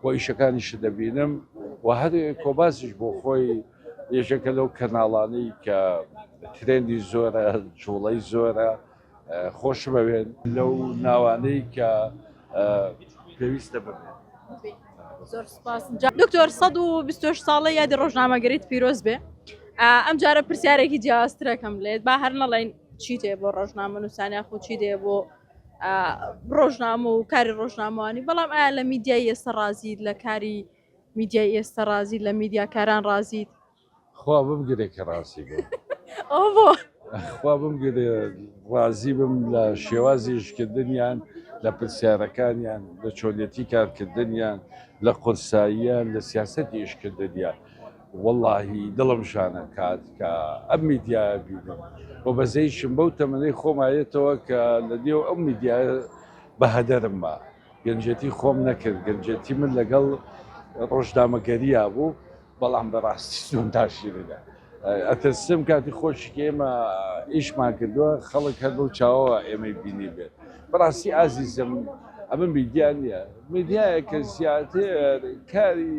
و ئیشەکانیشت دەبینم و هەر کۆباسیش بۆ خۆی یەکێکە لەو کەناڵانەی کە ترێندی زۆرە جوڵەی زۆرە خۆشمەوێن لەو ناوانەی کە پێویستە ببێت. زۆر سپاس دکتۆر 128 ساڵە یادی ڕۆژنامەگەریت پیرۆز بێ ئەم جارە پرسیارێکی جیاوازترەکەم لێت با هەر نەڵێن چی دێ بۆ ڕۆژنامە نووسان یاخود چی دێ بۆ ڕۆژنامە و کاری ڕۆژنامەوانی بەڵام ئایا لە میدیای ئێستا ڕازیت لە کاری میدیای ئێستا ڕازیت لە میدیاکاران ڕازیت؟ خوا بمگرێ کە ڕازی بم. ئەوە بۆ؟ خوا بمگرێ ڕازی بم لە شێوازی ئیشکردنیان، لە پرسیارەکانیان، لە چۆنیەتی کارکردنیان، لە قورساییان، لە سیاسەتی ئیشکردنیان. وەڵاهی دڵم شانە کات کە ئەم میدیایە بینم و بەزەیشم بەو تەمەنەی خۆما یەتەوە کە لە نێو ئەو میدیایە بە هەدەرم ما. گەنجێتی خۆم نەکرد، گەنجێتی من لەگەڵ ڕۆژنامەگەریا بوو، بەڵام بەڕاستی زۆر ناشیرینە. ئەترسم کاتی خۆشی کە ئێمە ئیشمان کردووە خەڵک هەر بەو چاوەوە ئێمەی بینی بێت. بەڕاستی ئازیزم ئەمە میدیا نییە، میدیایە کە زیاتر کاری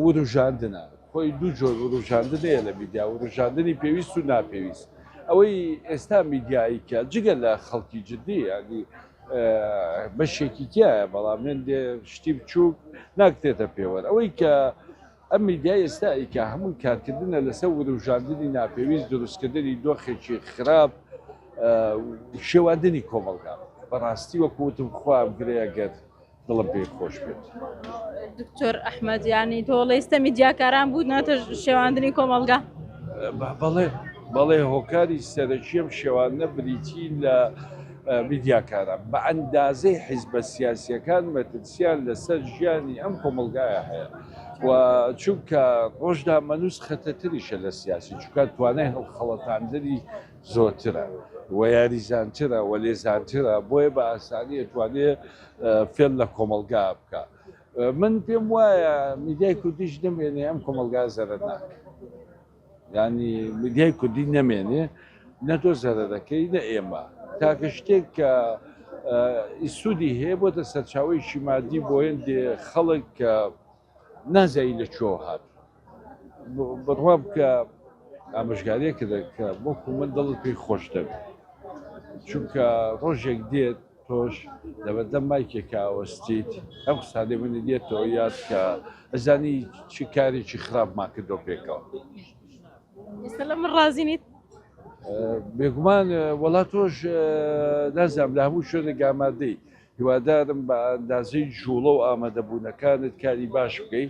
وروژاندنە. خۆی دوو جۆر وروژاندن هەیە لە میدیا، وروژاندنی پێویست و ناپێویست. ئەوەی ئێستا میدیایی کە جگە لە خەڵکی جدی یانی بەشێکی تایە بەڵام هێندێ شتی بچووک ناکرێتە پێوەر ئەوەی کە ئەم میدیای ئێستا کە هەموو کارکردنە لەسەر وروژاندنی ناپێویست دروستکردنی دۆخێکی خراپ شێواندنی کۆمەڵگا بەڕاستی وەکو وتم خوا بگرێ ئەگەر دڵم پێی خۆش بێت. دکتۆر ئەحمەد یانی تۆ ئێستا میدیاکاران بوونەتە شێواندنی کۆمەڵگا؟ بەڵێ بەڵێ هۆکاری سەرەکی ئەم شێواندنە بریتی لە میدیاکاران بە ئەندازەی حیزبە سیاسیەکان مەترسیان لەسەر ژیانی ئەم کۆمەڵگایە هەیە و چونکە ڕۆژنامەنووس خەتەتریشە لە سیاسی چونکە توانای هەڵخەڵەتاندنی زۆرترە و یاریزانترە و لێزانترە بۆیە بە ئاسانی ئەتوانێ فێڵ لە کۆمەڵگا بکا من پێم وایە میدیای کوردیش نەمێنێ ئەم کۆمەڵگا زەرەر ناکە ینی میدیای کوردی نەمێنێ نە تۆ زەرەرەکەی نە ئێمە تاکە شتێک کە سوودی هەیە بۆتە سەرچاوەیەکی مادی بۆ هێندێ خەڵک کە نازانی لە کوێوە هات بڕوا بکە ئامۆژگاریەکە کە وەکو من دڵت پێی خۆش دەبێت چونکە ڕۆژێک دێت تۆش لەبەردەم مایکێکا ئەوەستیت ئەم قسانەی منی دێتەوە یاد کە ئەزانی چ کارێکی خراپمان کردووە پێکەوە. ئێستا لە من ڕازی نیت؟ بێگومان وەڵا تۆش نازانم لە هەموو شوێنێک ئامادەی هیوادارم بە ئەندازەی جوڵە و ئامادەبوونەکانت کاری باش بکەی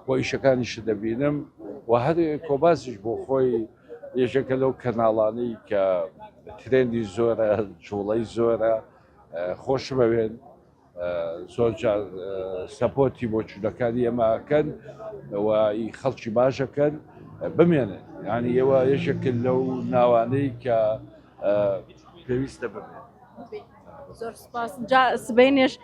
و ئیشەکانیشت دەبینم و هەر کۆباسیش بۆ خۆی یەکێکە لەو کەناڵانەی کە ترێندی زۆرە جوڵەی زۆرە خۆشمەوێن زۆر جار سەپۆتی بۆچوونەکانی ئێمە ئەکەن و خەڵکی باشەکەن بمێنن یعنی ئێوە یەکێکن لەو ناوانەی کە پێویستە بمێن. زۆر سپاس جا سبەینێش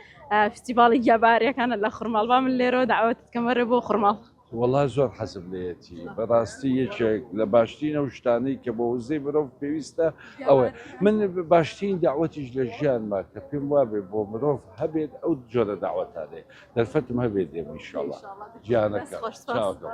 فستیڤاڵی گیاباریەکانە لە خورماڵ با من لێرەوە داوەتت کەمەرە بۆ خورماڵ. وەڵا زۆر حەزم لێیەتی بەڕاستی یەکێک لە باشترین ئەو شتانەی کە بۆ وزەی مرۆڤ پێویستە ئەوەیە من باشترین داوەتیش لە ژیانما کە پێم وابێ بۆ مرۆڤ هەبێت ئەو جۆرە داوەتانەیە دەرفەتم هەبێت دێم ئینشاڵڵا گیانەکەم چاوەکەم.